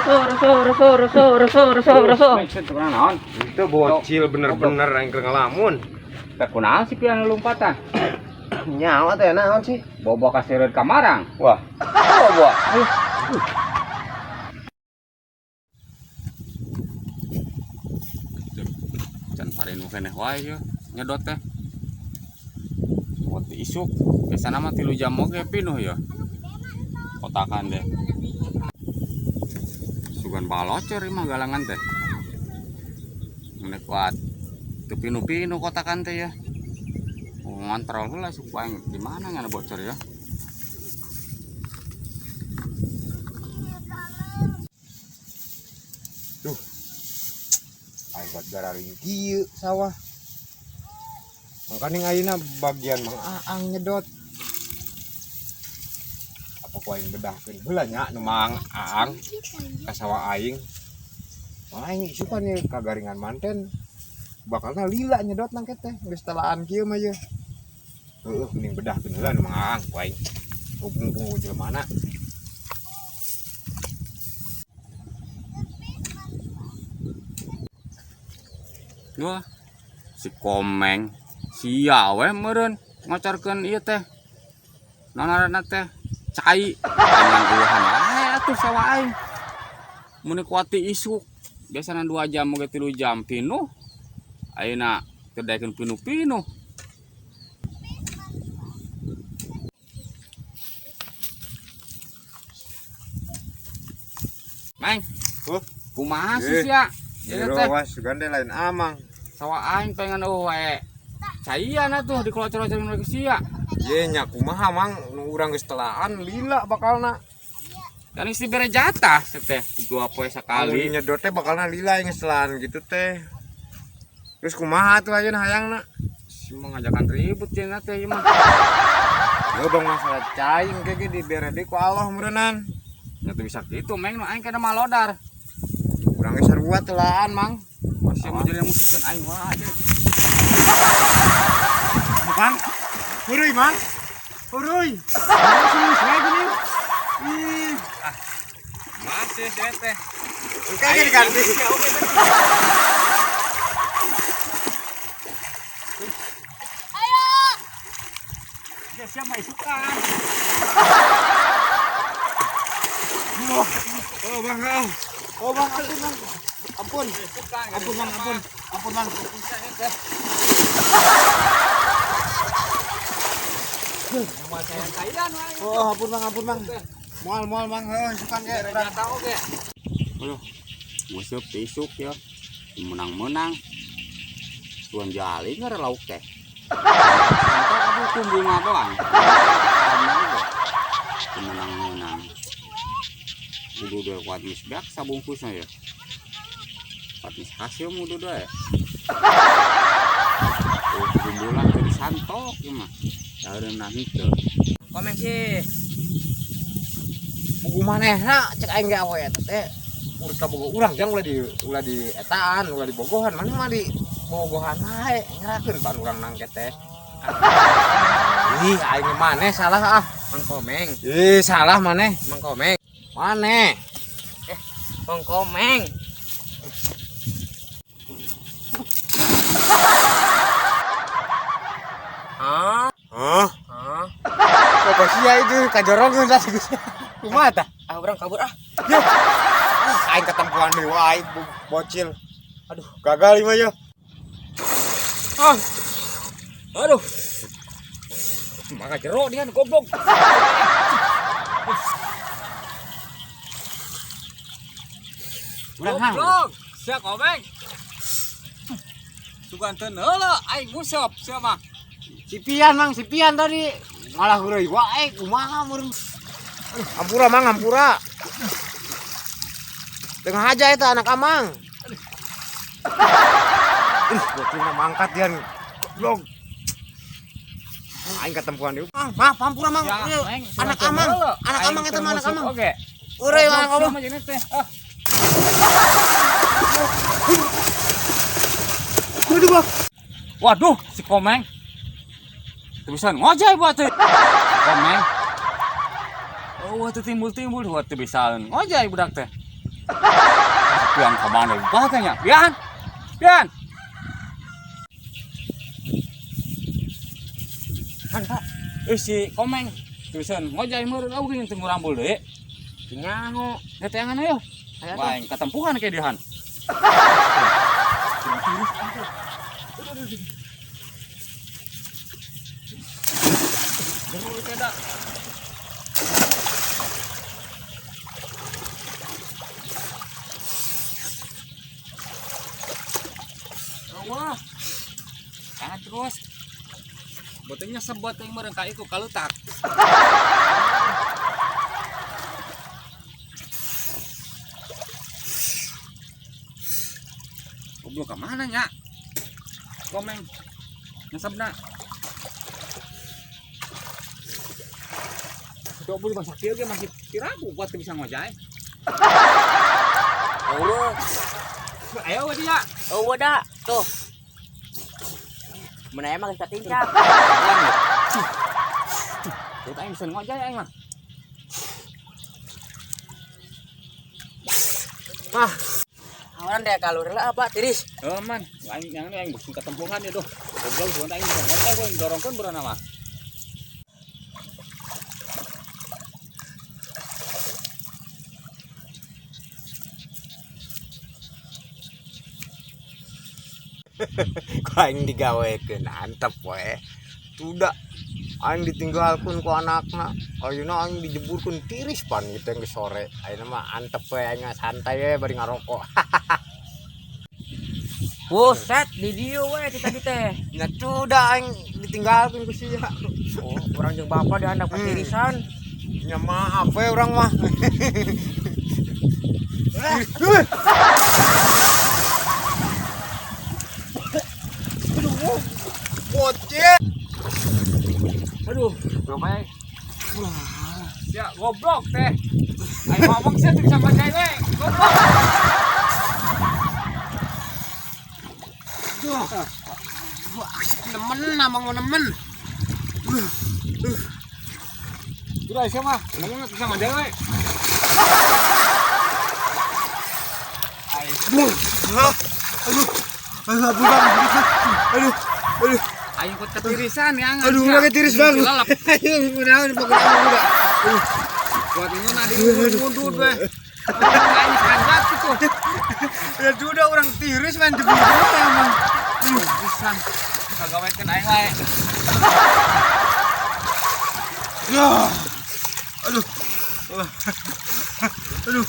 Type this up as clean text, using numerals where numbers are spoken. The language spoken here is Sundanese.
Naon? Itu bocil bener-bener yang keur ngelamun. Teh kunaon sih pian lompatan? Nyawa teh naon sih? Bobo kaseureut ka marang. Wah, Bobo. Can parinu keneh wae yeuh nyedot teh. Buat isuk, biasana mah 3 jam oge pinuh ya. Kotakan deh. Sugan balocor ieu mah galangan teh. Mun kuat teu pinu-pinu kotakan teh ya. Ngontrol heula suku aing di mana ngana bocor ya. Duh. Aing buat gararing kieu sawah. Mangkaning ayeuna bagian Mang Aang nyedot. Apa ku aing bedahkeun heula nya nu Mang Aang ka sawah aing. Aing isukan ye kagaringan manten. Bakalna lila nyedot nang teh geus telaan kieu mah ye. Heueuh mending bedahkeun heula nu Mang Aang ku aing. Hubung-hubung jelemana. Wah, si Komeng sia we meureun ngocorkeun ieu teh. Naon ngaranna teh? Cai. Dengan uahan wae atuh sawah aing. Mun kuati isuk biasana 2 jam oge 3 jam pinuh. Ayeuna teu daekeun pinuh-pinuh. Mang, Huh? kumaha sih sia? Ieu teh Jerowas gande lain amang. sawah aing pengen eueuh wae. Caian atuh dikelocor-locorin ke sia. Ye nya kumaha Mang, nu urang geus telaan lila bakalna. Kan geus dibere jatah teh 2 poe sakali. Amun nyedot teh bakalna lila geus telaan gitu teh. Terus kumaha atuh ayeuna hayangna? Si mah ngajakan ribut cenah teh ieu mah. Yo bang masalah cai engke ge dibere deui ku Allah meureunnan. Nya teu bisa kitu Meng, nu aing kana malodar. Urang geus sarua telaan Mang. Masih mau jadi musikeun aing wae. Mang, hurui Mang. Hurui. Serius wae gini. Ih, Masih saya teh. engke ge diganti. Ya siapa isukan. Oh Bang, oh. Oh Bang, ampun Bang. Ampun. Ampun Bang, ampun. Ampun Bang. Oh, ampun Bang, ampun Bang. Moal moal Bang, heuh isukan ge urang. Aduh, musuh isuk ya. Menang-menang. Tuan jali nggak lauk teh. Santai aduh bunga doang. Menang-menang. Udah udah kuat misbak sabungkusnya ya. Kuat mis hasil mudu deh. Oh, kumpulan ke disantok ya mah. Daun nanti. Komen sih. Buku manehna cek aing ge awe eta teh. Urut ka bogo urang jang ulah di etaan, ulah di bogohan, mana mah di bogohan wae ngerakeun pan urang nangke teh. Ih, aing maneh salah ah. Mang Komeng, Ih, salah maneh. Mang Komeng, Maneh. Mang Komeng. Hah? Hah? Hah? Kok sia itu kajorongeun tadi geus. Kumaha tah? Ah, urang kabur ah. Yo. Ah, aing ketempuan deui wae bocil. Aduh, gagal ieu mah yo. Ah. Aduh. Maka jero dia goblok. Urang hang. Goblok. Sia Komeng. Sugan teu heula aing nguseup sia mah. Sipian Mang, sipian tadi. Malah heureuy wae kumaha meureun. Aduh, hampura Mang, hampura. Tengah aja eta anak amang. Ih, bocilna mangkat dian. Goblok. Aing ketempuan deui. Mang, maaf hampura Mang. Ya, Ieu, Meng, anak sugan amang, teu heula. anak Aing amang eta teu mah anak nguseup amang. Oge. Heureuy anak Goblok amang. sia mah jeung teh. Ah. Waduh, Bang. Waduh, si Komeng. Teu bisa ngojay buat teh. Komeng. Oh, teu timbul-timbul buat teu bisa ngojay budak teh. Pian ka mana lupa nya? Pian. Pian. Kan Pak, Eh, si Komeng. Terusan ngojay meureun eueuh teu ngurambul deui. teu nyaho. Neteangan ayo. Aya Wah, tuh. aing katempuhan kayak dihan. Jero teh da. Wah. Jangan terus. Botengnya sebot yang meureun ka iku kalutak. Goblok ka mana nya? Komeng. Nyesebna. Coba beli masak kieu ge masih tirabu buat teu bisa ngojay. Eueuh. Ayo we dia. Eueuh da. Tuh. Mun aya mah geus katincak. Tuh aing bisa ngojay aing mah. Ah. Awan deh kalur lah apa tiris. Heuh man, aing yang ini aing beuki katempuhan ya tuh. Goblok sugan aing bisa ngojay gua dorongkeun beurana mah. Ku aing digawekeun antep we. Tuda aing ditinggalkeun ku anakna. Ayeuna aing dijeburkeun tiris pan gitu yang sore. Ayeuna mah antep we aing mah santai we bari ngarokok. Buset, di dieu we ti tadi teh. Nya tuda aing ditinggalkeun ku sia. Oh, urang jeung bapak di handap katirisan. Nya maaf we urang mah. Aduh, bocil. Aduh, berapa ya? Ya, goblok teh. Aing ngomong sih teu bisa ngojay we. Goblok. Nemen namang mau nemen. Udah sia mah, ngomong teu bisa ngojay we. Aing Aduh, aduh, aduh, aduh, aduh, aing ikut ketirisan ya. aduh, udah ketiris banget. Ayo, mudah, pokoknya udah. Buat ini nah di ngudut we. Aing sangat gitu. Ya sudah orang tiris main jebur emang. Pisan. Kagawekeun aing wae. Ya. Aduh. Aduh.